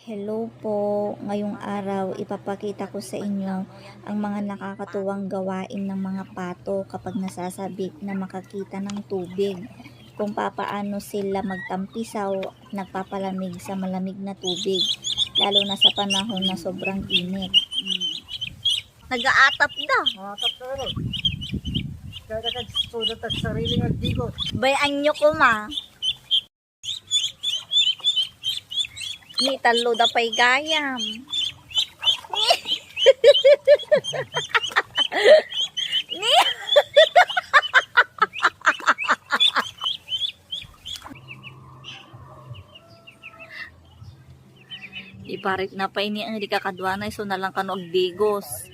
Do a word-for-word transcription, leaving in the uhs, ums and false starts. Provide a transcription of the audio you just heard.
Hello po. Ngayong araw, ipapakita ko sa inyo ang mga nakakatuwang gawain ng mga pato kapag nasasabik na makakita ng tubig. Kung papaano sila magtampisaw, nagpapalamig sa malamig na tubig, lalo na sa panahon na sobrang init. Nagaatap da. Atap ka rin. Kada ka, sudat at sariling agdigot. Bay, anyo ko, ma. Ni tallo da pay gayam. Ni Iparit na pay ni ang di kakaduanay, so nalang kano agdigos.